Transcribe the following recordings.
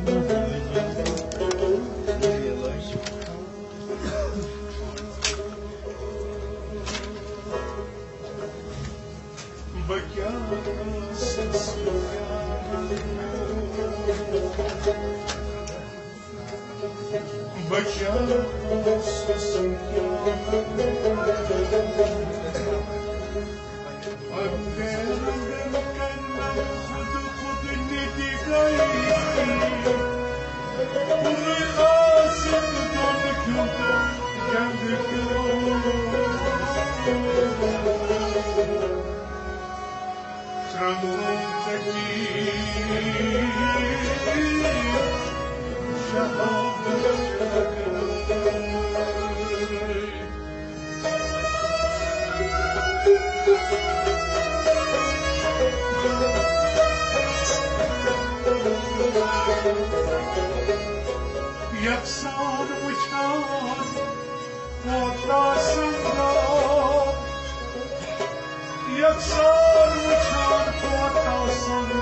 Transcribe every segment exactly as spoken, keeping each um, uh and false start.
بہٕ کیٛاہ ٲسٕس، بہٕ کیٛاہ ٲسٕس، بہٕ کیٛاہ ٲسٕس۔ یکسان وٕچھان کوتاہ سنگار، یکسان وٕچھان کوتاہ سنگار۔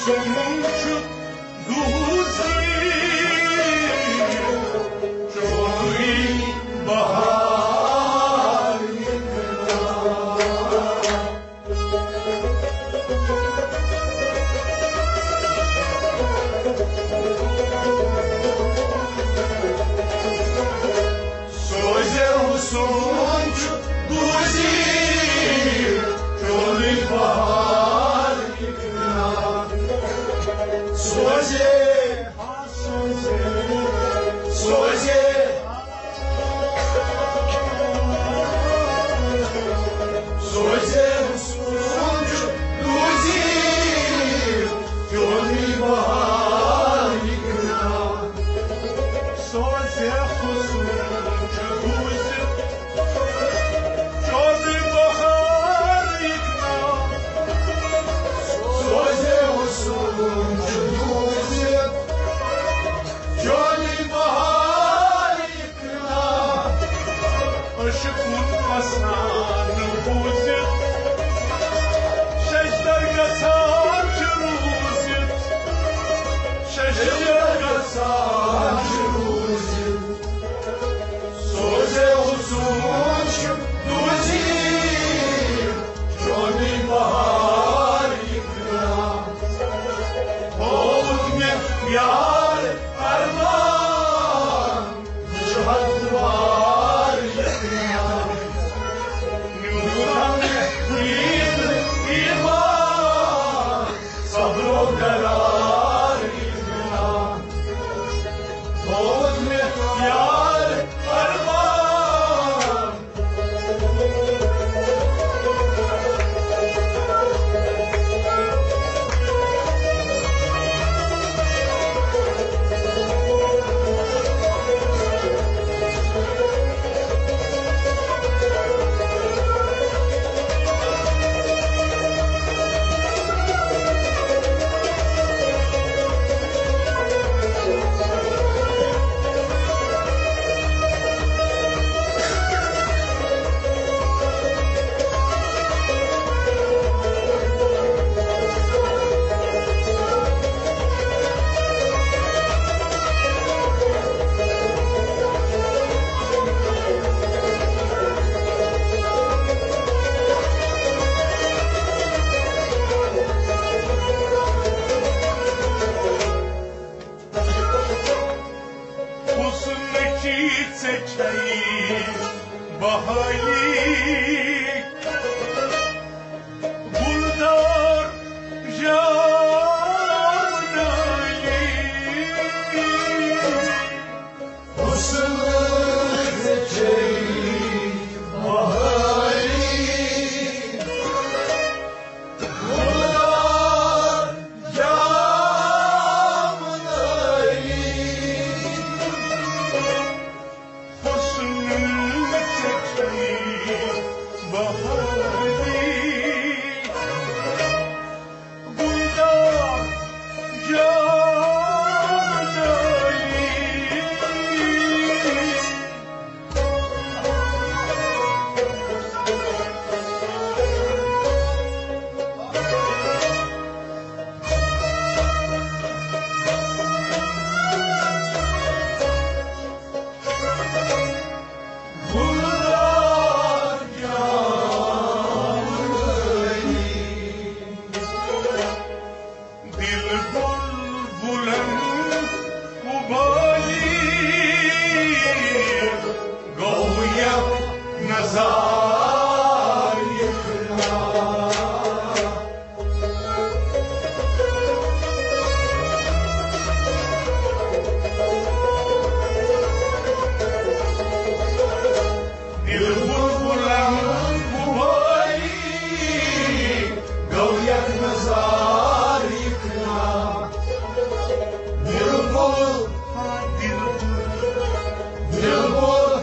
سومُت چھُ دُہُس یہِ چونُے بہار یِکنا۔ سوزے حسن چھُ دُہُس یہِ چونُے بہار یِکنا۔ سوزے، سوزے، سوزے، سوزے حسن چھُ دُہُس یہِ چونُے بہار یِکنا۔ سوزے حسن چھُ دُہُس یہِ چونُے بہار یِکنا۔ سوزے حسن چھُ دُہُس یہِ چونُے بہار یِکنا۔ عشقُن فسانہٕ بوٗزِتھ ششدر گژھان چھِ روٗزِتھ، ششدر گژھان چھِ روٗزِتھ۔ سوزے حسن چھُ دُہُس یہِ چونُے بہار یِکنا۔ تھوٚوُتھ مےٚ یار ارمان، یہِ چھُ حد بار یِکنا۔ نیوٗتھم مےٚ عید ایمان، صبرو قرار یِکنا۔ تھوٚوُتھ مےٚ یار ارمان۔ حسنٕچی ژےٚ چھَے بحٲلی، گُلدار جامہٕ نٲلی۔ حسنٕچی ژےٚ چھَے بحٲلی، گُلدار جامہٕ نٲلی۔ حسن ژےٚ چھَے بحٲلی، گُلدار جامہٕ نٲلی۔ دل بلبلن قبالی، گویا نظار یکنا۔ دل بلبلن قبالی، گویا نظار یکنا۔ دل بل، دل بل، دل بل۔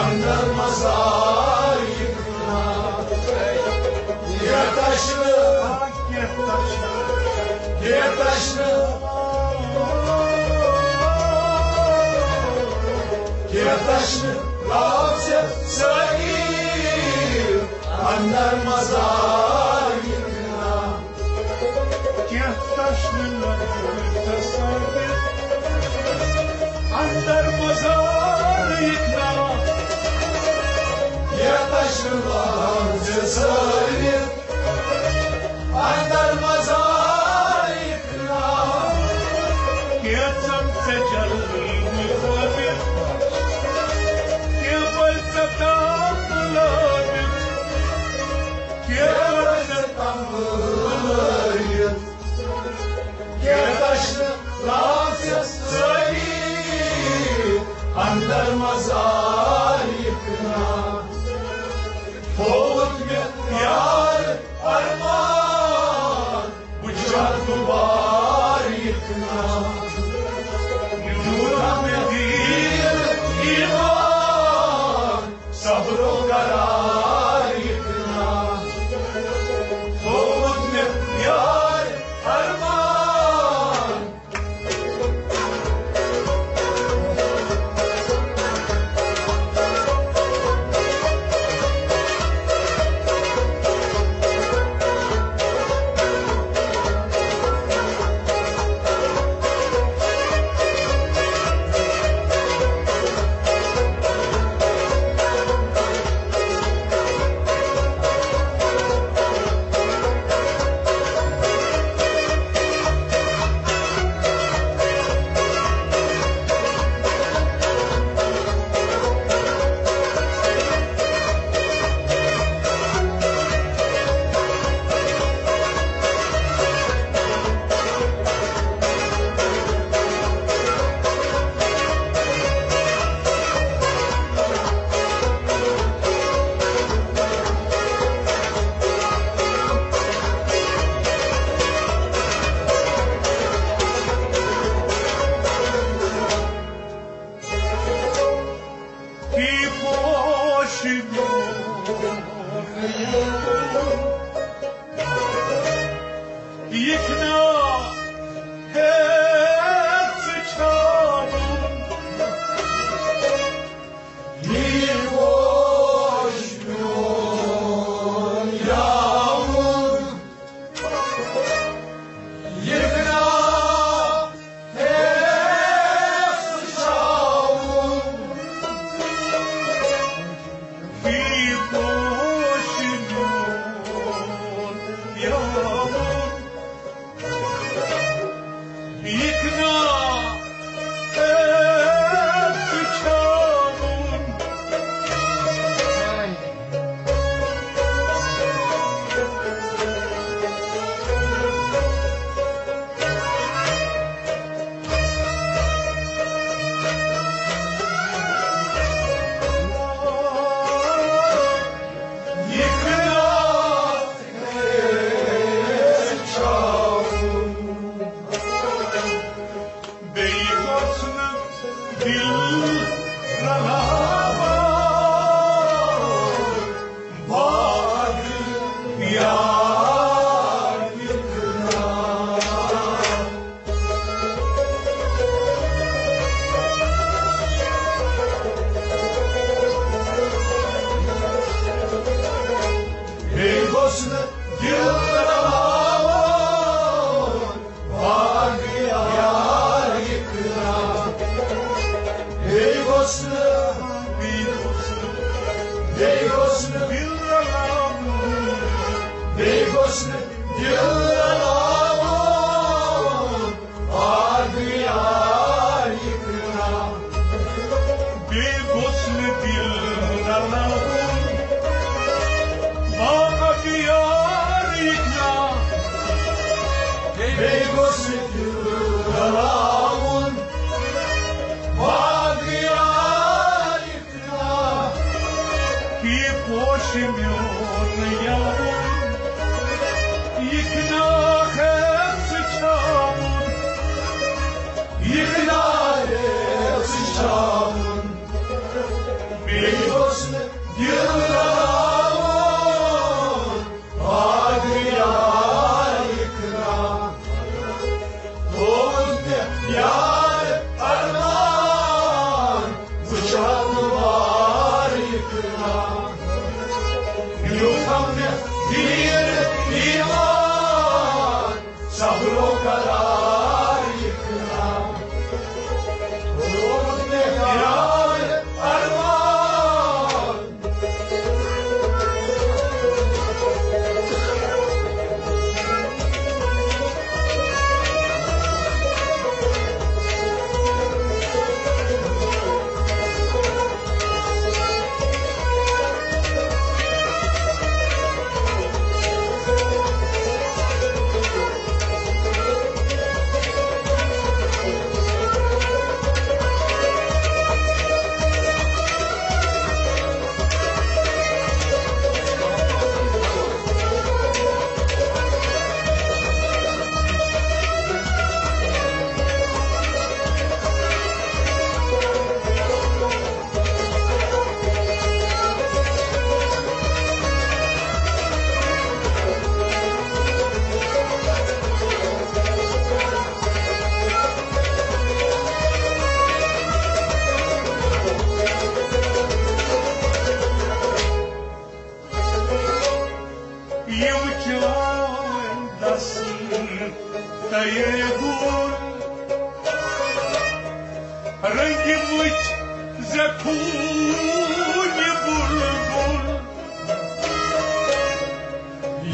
اندر مزار یکنا، کینٛہہ تشنہٕ، کینٛہہ تشنہٕ، کینٛہہ تشنہٕ، لفظ سٲری اندر مزار یکنا۔ کینٛہہ تشنہٕ لفظ سٲری اندر مزار یکنا۔ کینٛہہ تشنہٕ لفظ سٲری اندر مزار یکنا۔ کینٛژن ژےٚ جلوی مُطٲبِق، کینٛہہ پزِ ژےٚ تاپہٕ لٲبِتھ، کینٛہہ پزِ ژےٚ تمبہٕ لٲبِتھ۔ کینٛہہ تشنہٕ لفظ سٲری اندر مزار یکنا۔ تھووُتھ مےٚ یار ارمان، بہٕ چھُس دوبارٕ یکنا۔ یوٗتاہ مےٚ دیٖن ایمان، صبر و قرار یکنا۔ تھووُتھ مےٚ یار ارمان۔ پی پوش میون یکنا ہیٚژ چھاوُن۔ پی پوش میون یاوُن۔ یکنا ہیٚژ چھاوُن۔ پی پوش میون یاوُن۔ یکنا ہیٚژ چھاوُن۔ بیٚیہِ گوٚژھ نہٕ دِل رلاوان باغ یار یِتھ کٔنۍ۔ بیٚیہِ گوٚژھ نہٕ دِل رلاوُن باغ یار یِتھ کٔنۍ۔ بیٚیہِ گوٚژھ نہٕ، بیٚیہِ گوٚژھ نہٕ، بیٚیہِ گوٚژھ نہٕ دِل رلاوُن، بیٚیہِ گوٚژھ نہٕ دِل رلاوُن باغ یار یِتھ کٔنۍ۔ بیٚیہِ گوٚژھ نہٕ دِل رلاوُن باغ یار یِتھ کٔنۍ۔ بیٚیہِ گوٚژھ نہٕ دِل رلاوُن باغ یار یِتھ کٔنۍ۔ پی پوش میون یاوُن، یِکنا ہیٚژ چھاوُن، یِکنا ہیٚژ چھاوُن۔ بیٚیہِ مبارک نام، یوتھم مےٚ دیٖن ایمان، صبر و قرار یہِ نام، روز مےٚ یار ارمان۔ یِم چٲنۍ دستہٕ تَیٲر گول، رٔنٛگۍ مٕتۍ زیتون بُلبُل۔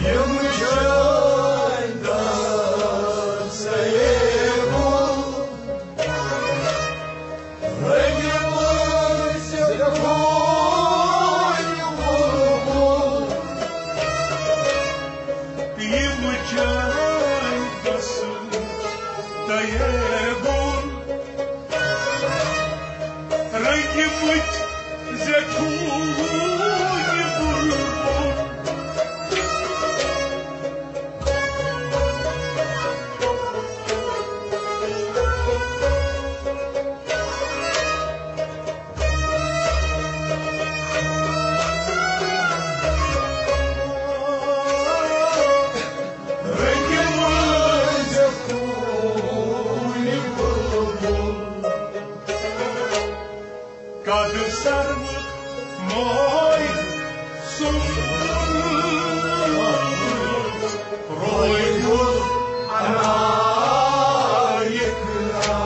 یِم چٲنۍ دستہٕ تَیٲر گول، رٔنٛگۍ مٕتۍ زیتون بُلبُل۔ یِم چٲنۍ دستہٕ تَیٲر گول، رٔنٛگۍ مٕتۍ زیتون بُلبُل۔ قد سرو موے سُمبُل، روے گُل انار یِکنا۔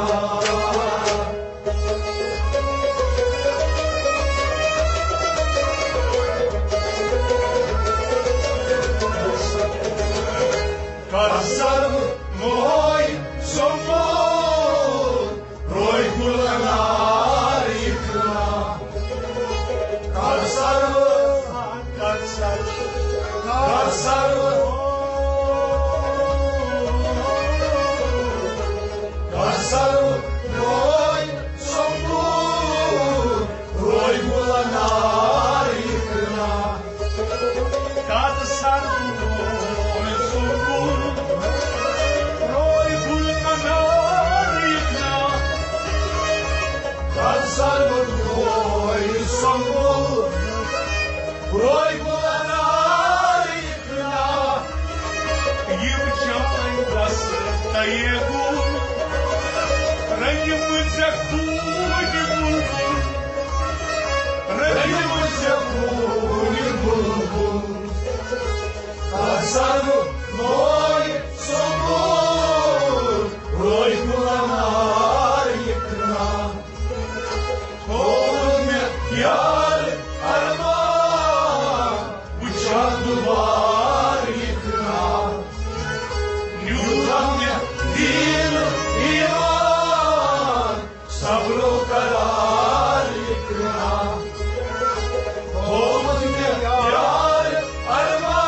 قد سرو موے سُمبُل، روے گُل انار یِکنا۔ قد سرو، قد سرو، قد سرو، قد سرو موے سُمبُل، روے گُل انار یِکنا۔ قد سرو موے سُمبُل، روے گُل انار یِکنا۔ قد سرو موے سُمبُل، روے گُل انار یِکنا۔ یِم چٲنۍ دستہٕ تَیٲر گول، رٔنٛگۍ مٕتۍ زیتون بُلبُل، رٔنٛگۍ مٕتۍ زیتون بُلبُل۔ قد سرو موے سُمبُل، روے گُل انار یِکنا۔ تھوٚوُن مےٚ یار ارمان، وٕچھان دُبار یِکنا۔ یوٗتاہ مےٚ دیٖن ایمان، صبر و قرار یِکنا۔ تھوٚوُن مےٚ یار ارمان،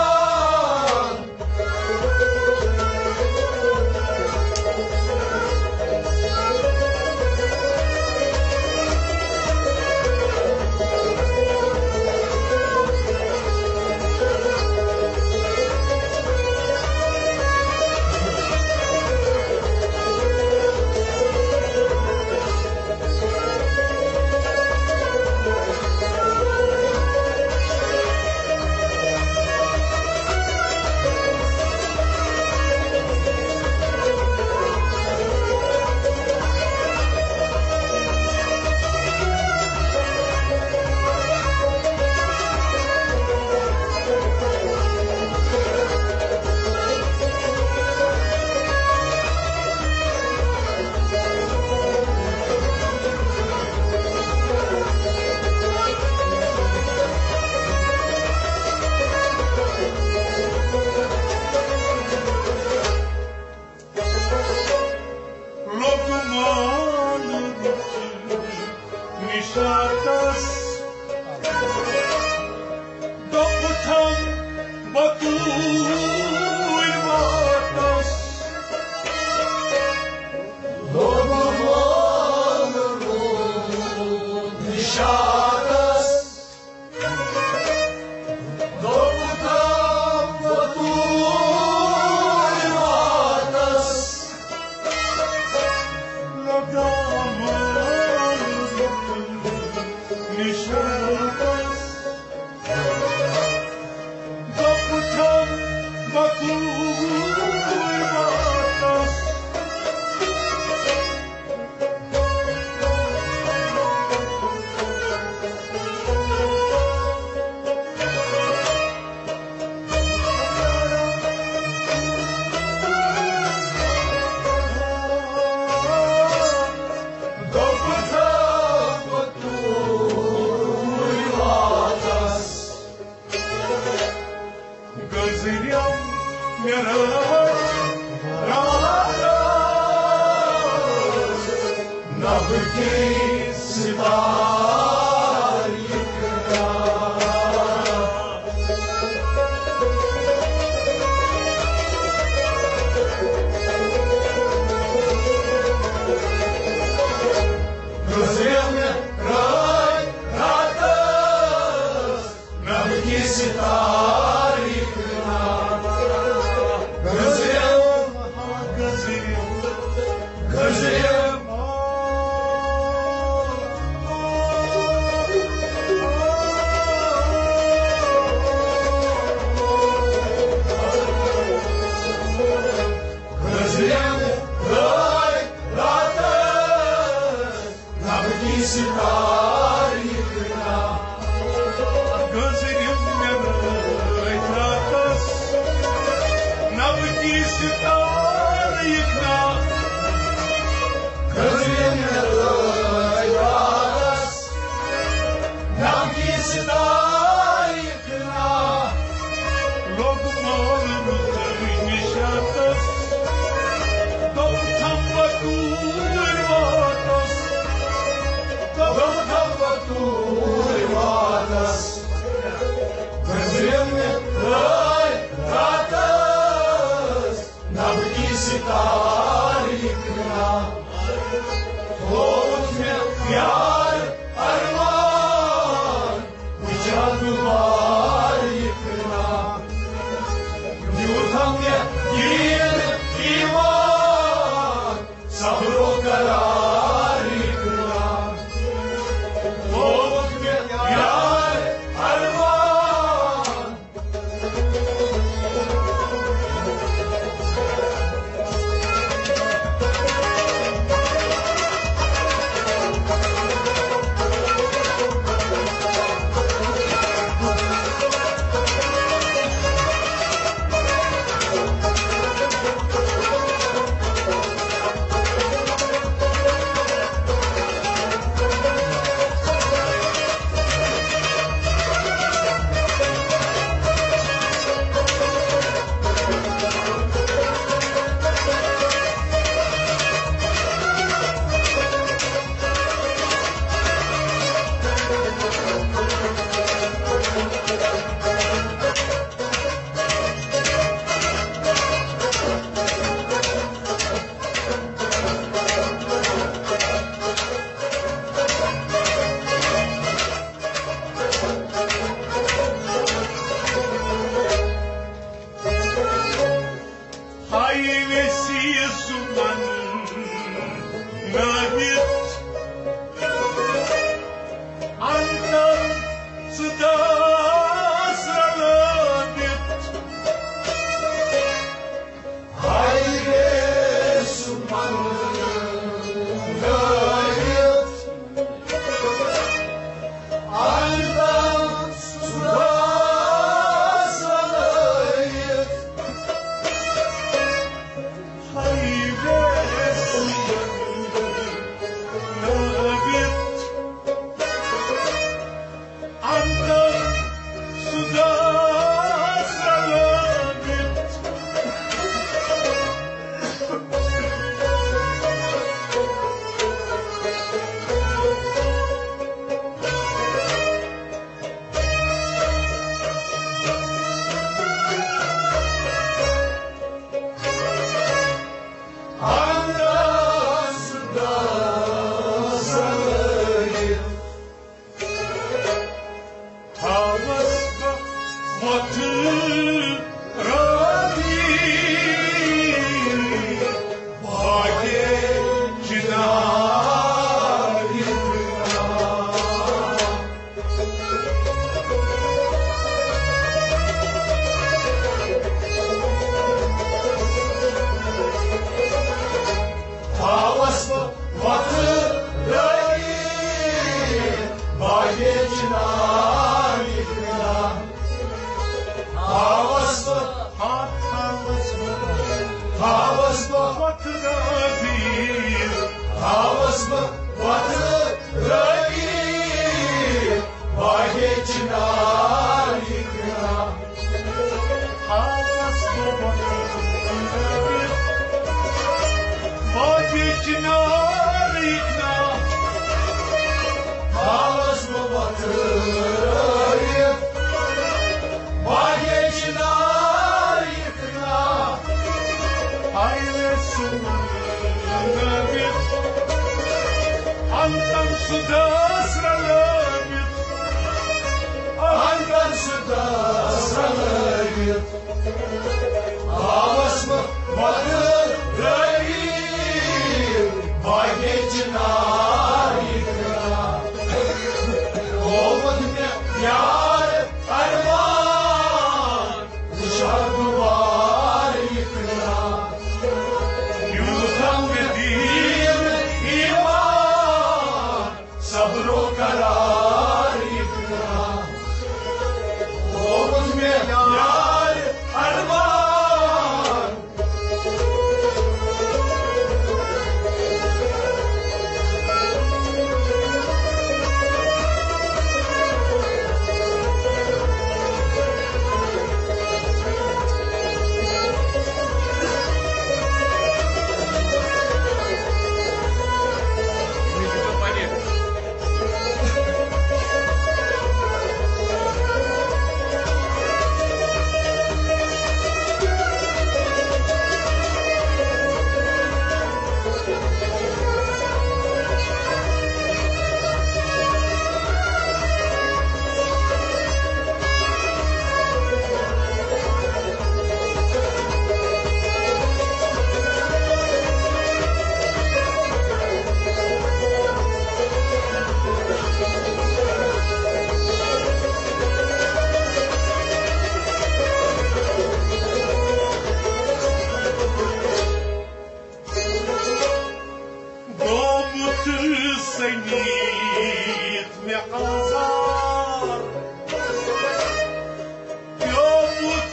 راتس دوٚپُتھم بہٕ کوٗرۍ واتس۔ لوٚگ مول روٗد نِشاتس۔ دوٚپُتھم بہٕ کوٗرۍ واتس۔ لوٚگ مول روٗد نِشاتس۔ دوٚپُتھم بہٕ کوٗرۍ واتس۔ چنار یہِ کناہ۔ تھاوس بہٕ، تھاوس بہٕ، تھاوس بہٕ وۄتھٕ رٲویٖر، تھاوس بہٕ وۄتھٕ رٲویٖر، باغے چنار یہِ کناہ۔ تھاوس بہٕ وۄتھٕ رٲوِتھ، باغے چنار یہِ کناہ۔ تھاوس بہٕ وۄتھٕ رٲوِتھ، باغے چنار یہِ کناہ۔ آیہِ سُہ رلٲوِتھ، انتن سُہ داس رلٲوِتھ، انتن سُہ داس رلٲوِتھ۔ آوس بہٕ وۄتھٕ رٲوِتھ، باغے چنار یہِ کناہ۔ ہووُن مےٚ یار ارمان، وٕچھا دوبارٕ یہِ کناہ۔ یوٗتاہ مےٚ دیٖن ایمان، صبر و قرار یہِ کناہ۔ ہووُن مےٚ یار ارمان۔ گوٚمُت سٔمیٖت مےٚ آزار، پیومُت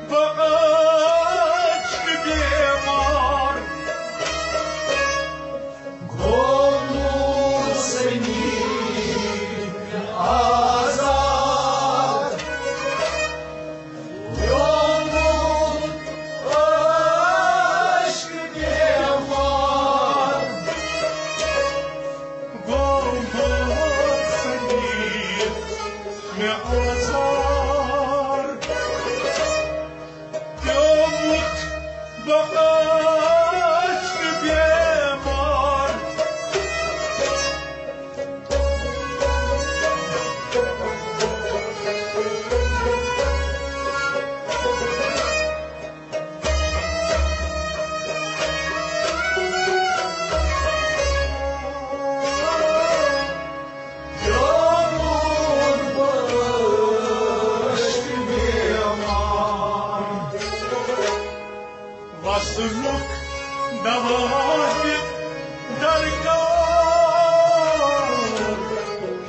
بہٕ عٲشقہٕ بیمار۔ گوٚمُت سٔمیٖت مےٚ آزار، پیومُت عٲشقہٕ بیمار۔ گوٚمُت سٔمیٖت مےٚ آزار، پیومُت بہٕ عٲشقہٕ بیمار۔ وصلُک دوا تہِ درکار،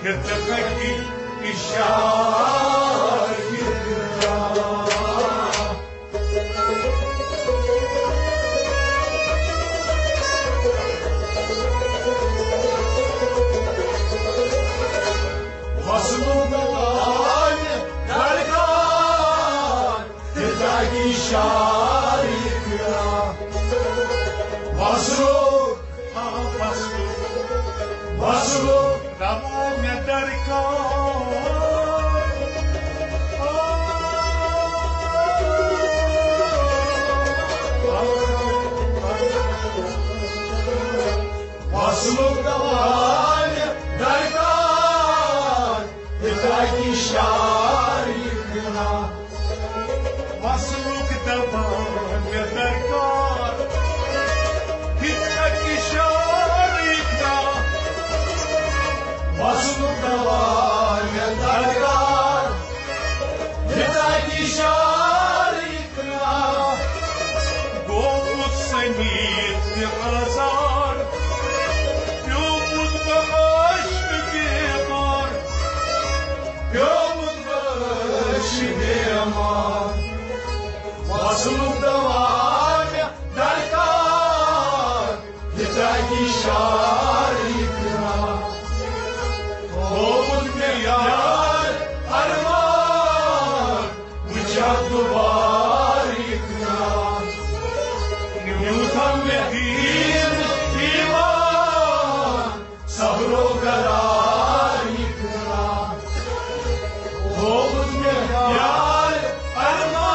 ہیٚژ ہیٚکہِ اشارٕ یہِ درا۔ وصلُک دوا تہِ درکار، ہدایتی شاعری کرا۔ وصلُک، ہاں، وصلُک، وصلُک دوا مےٚ درکار۔ وصلُک دوا مےٚ درکار، ہدایتی شاعری کرا۔ وصلُک دوا مےٚ درکار، ہدایتی شاعری کرا۔ وصلُک دوا مےٚ درکار، ہدایتی شاعری کرا۔ گوٚمُت سٔمیٖت مےٚ آزار، پیومُت اصلُک دوا مےٚ درکار، یہِ ژاگی شار یہِ کٕنا۔ تھووُن مےٚ یار ارمان، وٕچھا دُبار یہِ کٕنا۔ نیوٗتھم مےٚ دیٖن ایمان، صبرو قرار یہِ کٕنا۔ تھووُن مےٚ یار ارمان۔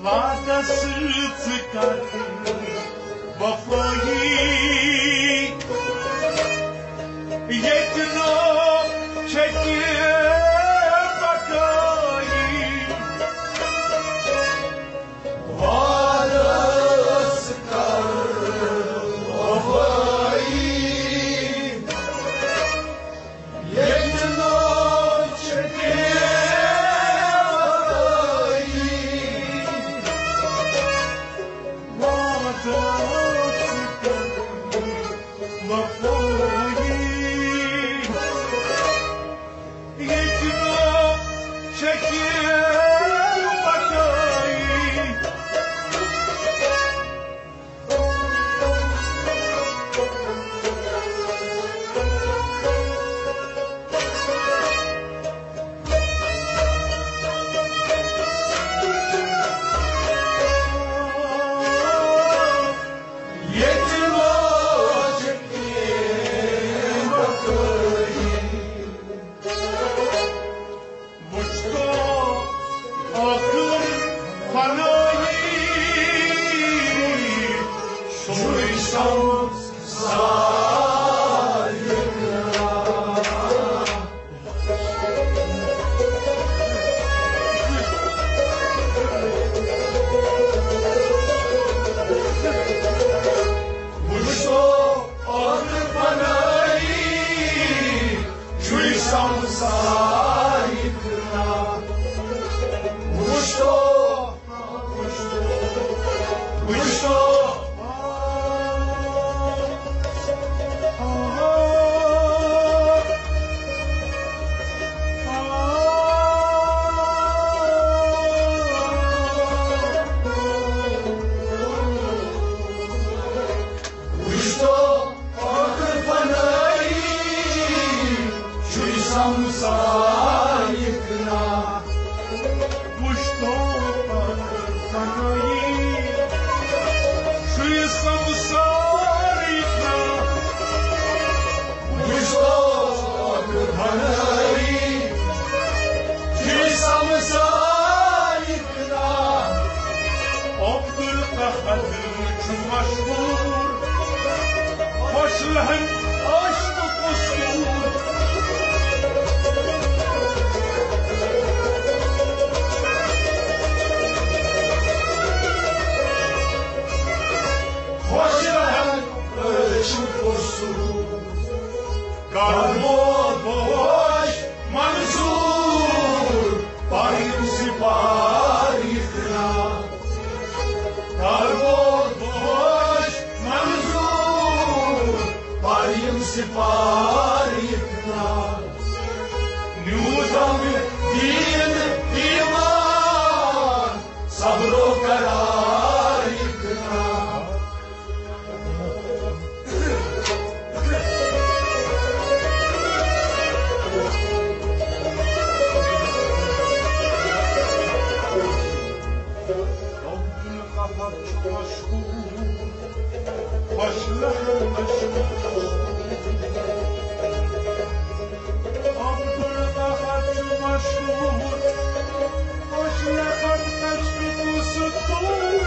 وعدس ژٕ کر وفٲیی، ییٚتہِ نہٕ چھےٚ کینٛہہ بقٲیی۔ وعدس کر وفٲیی، ییٚتہِ نہٕ چھےٚ کینٛہہ بقٲیی۔ وعدس کر وفٲیی، ییٚتہِ نہٕ چھےٚ کینٛہہ بقٲیی۔ ییٚتہِ لوج کینٛہہ بقٲیی۔ وُچھ تو ٲخٕر فنٲیی، سُے سمسار یہِ کٕنا۔ وُچھ تو ٲخٕر فنٲیی، چھُے سمسار یہِ کٕنا۔ وُچھ تو، وُچھ تو۔ وُچھ تو ٲخٕر فنٲیی، چھُے سمسار یہِ کٕنا۔ وُچھ تو ٲخٕر فنٲیی، چھُے سمسار یہِ کٕنا۔ وُچھ تو ٲخٕر فنٲیی، چھُے سمسار یہِ کٕنا۔ عبدالاحد چھُ مشہوٗر، خۄش لہن عٲشقُک اُستوٗر۔ خۄش لہن عٲشقُک اُستوٗر۔ کر بوز بوش منظور، پریم سپار یہِ کٕنا۔ کر بوز بوش منظور، پریم سپار یہِ کٕنا۔ نیوٗتھم دیٖن ایمان، صبرو قرار یہِ کٕنا۔ احد چھُ مشہوٗر، خۄش لَگان مشہوٗر۔ عبدالاحد چھُ مشہوٗر، خۄش لَگان تشبیہ سُہ تُل۔